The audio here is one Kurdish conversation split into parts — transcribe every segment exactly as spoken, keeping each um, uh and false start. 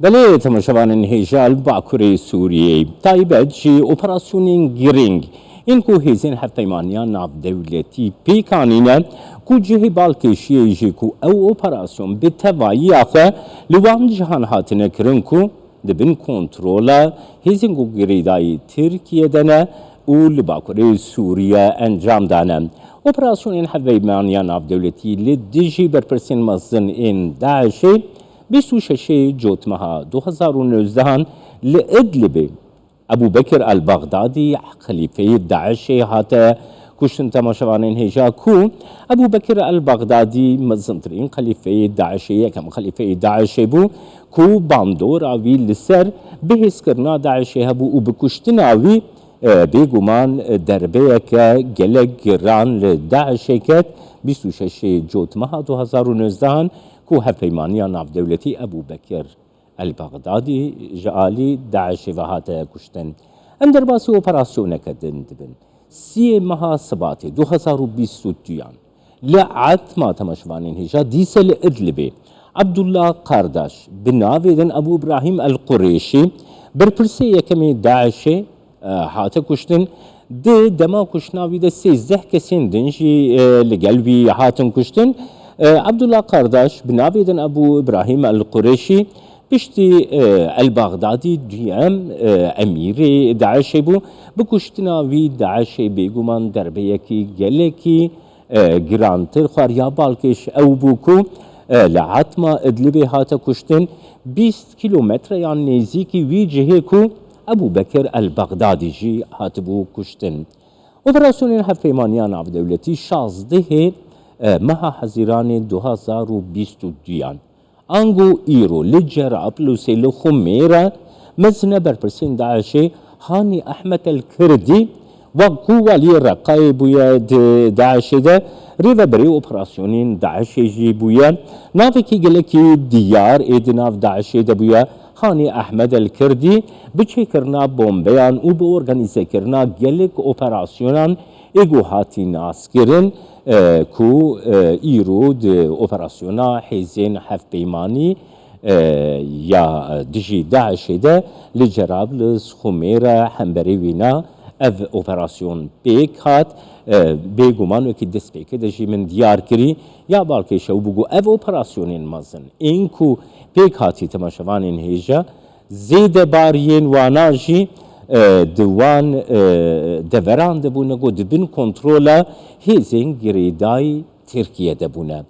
Belê temaşevanên hêja li Bakurê Sûriyeyê, taybet jî operasyonên girîng ên ku hêzên hevpeymaniya navdewletî pêk anîne, ku cihê balkêşiyê jî ku ew operasyon bi tevayiya xwe li wan cihan hatine kirin ku di bin kontrola hêzên ku girêdayî Tirkiye de ne û li Bakurê Sûriye encam dane. Operasyonên hevpeymaniya navdewletî li dijî berpirsên mezin ên DAIŞê bîst û şeşê Cotmeha du hezar û nozdehan li Idlibê Ebû Bekir el-Bexdadî, xelîfeyê DAIŞê hate kuştin. Temaşevanên hêja ku Ebû Bekir el-Bexdadî mezintirîn xelîfeyê DAIŞê, yekem xelîfeyê DAIŞê bû ku bandora wî li ser bihêzkirina DAIŞê hebû û bi kuştina wî, e, bêguman, e, derbeyeke gelek giran li DAIŞê ket. Bîst û şeşê Cotmeha du hezar û nozdehan ku hevpeymaniya navdewletî Ebû Bekir el-Bexdadî ji alî DAIŞê ve hate kuştin. Em derbasî operasyoneke din dibin. Siyê meha Sibatê du hezar û bîst û duyan li Etma, temaşevanên hêja, dîse li Idlibê Abdullah Kardaş, bi navê din Ebû Ibrahîm el-Qurêşî, berpirsê yekemê DAIŞê, e, hate kuştin. Di dema kuştina wî de sêzdeh kesên din jî, e, li gel wî hatin kuştin. E, Abdullah Kardaş, bi navê din Ebû Ibrahîm el-Qurêşî, piştî, e, el-Bexdadî duyem, e, emîrê DAIŞê bû. Bi kuştina wî DAIŞê bêguman derbeyekî gelekî, e, girantir xwar. Ya balkêş ew bû ku, e, li Etma Idlibê hate kuştin, bîst kîlometreyan nêzîkî wî cihê ku Ebû Bekir el-Bexdadî jî hatibû kuştin. Operasyonên hevpeymaniya navdewletî şazdehê, e, meha Hezîranê du hezar û bîst û duyan ango îro li Cerablusê li Xumêre mezine berpirsên DAIŞê Hanî Ehmed el-Kirdî, wek ku waliyê Reqayê bûye di DAIŞê de, rêveberê operasyonên DAIŞê jî bûye. Navekî gelekî diyar ê di nav DAIŞê de bûye. Hanî Ehmed el-Kirdî bi çêkirina bombeyan û bi organîzekirina gelek operasyonan ê ku hatî naskirin, e, ku, e, îro di operasyona hêzên hevpeymanî, e, ya dijî DAIŞê de li Cerablis, Xumêre, hemberê wîna ev operasyon pêk hat. E, bêguman wekî destpêkê de jî min diyar kirî, ya balkêş ew bû ku ev operasyonên mezin ên ku pêk hatî temaşevanên hêja, zêdebariyên wana jî, e, di wan, e, deveran de bûne ku di bin kontrola hêzên girêdayî Tirkiye de bûne.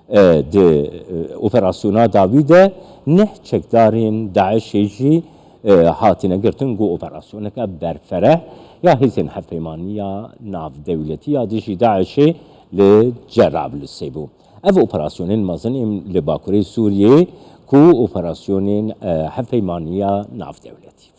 E, di, e, operasyona dawî de neh çekdarên DAIŞê jî, e, hatine girtin ku operasyoneke berfereh ya hêzên hevpeymaniya navdewletî ya dijî DAIŞê li Cerablusê bû. Ev operasyonên mezin ên li Bakurê Sûriyeyê ku operasyonên, e, hevpeymaniya navdewletî.